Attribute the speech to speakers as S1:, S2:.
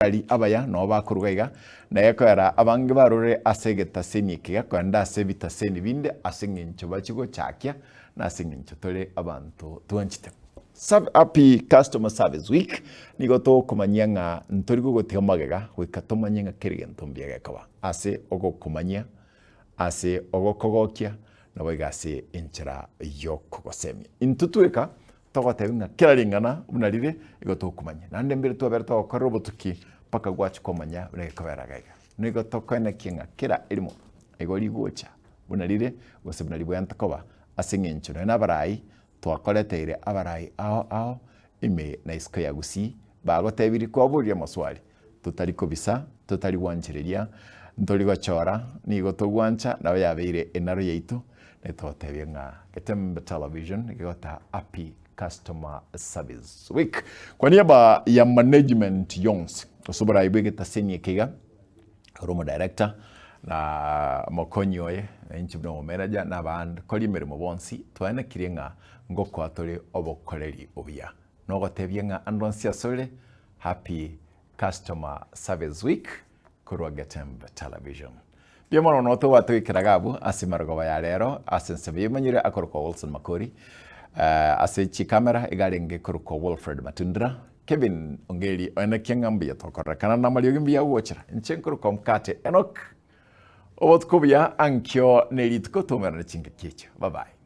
S1: Abakorari abaya noo bakoruga iga, na gekoera abange barure ase egetaseni eke gekoenda ase ebitaseni binde ase eng'encho bachie gochakia na ase eng'encho tore abanto twanchete. Happy Customer Service Week, nigo togokomanyia ng'a ntori gogotiga magega goika tomanye ng'a kera egento mbuya gekoba ase ogokomanyia, ase ogokogokia, naboigo ase enchera yokogosemia. Intwe tweka Togotebia ng'a kera ring'ana buna rire igo tokomanya, naende mbere twabere togokorera obotuki mpaka gwachia komanya buna gekobera iga iga. Nigo tokoenekia ng'a kera erimo igo rigocha buna rire gose buna ribwenerete koba ase eng'encho nonya na abarai twakoreteire abarai ao ao ime na isiko ya Gusii bagotebirie kwaboria amaswali totari kobisa, totari gwanchereria, ntori gochora, nigo togwancha nabo yabeire enaro yaito, netogotebia ng'a Getembe Television gegota Happy Customer Service Week. Kwa niaba ya management yonsi gose oborai bwa egetaseni eke iga, ore omodirector na omokonyi oye, na inche buna omomanager na abakori emeremo bonsi, twaenekirie ng'a ngokoa tore obokoreri obuya. Nogotebia ng'a ande onsi asore Happy Customer Service Week korwa Getembe Television. Mbuya mono nonya tobwate goikera iga abwo ase emarogoba ya rero ase ensemo yemanyire akorokwa Wilson Makori eh, ase chikamera iga arenge korokwa Wilfred Matundura Kevin Ongeri oenekia ng'a mbuya tokorerekana na amariogi mbuya agochera inche nkorokwa Mkate Enock obotuko obuya ankio ne rituko toumerane chingaki echio bye bye.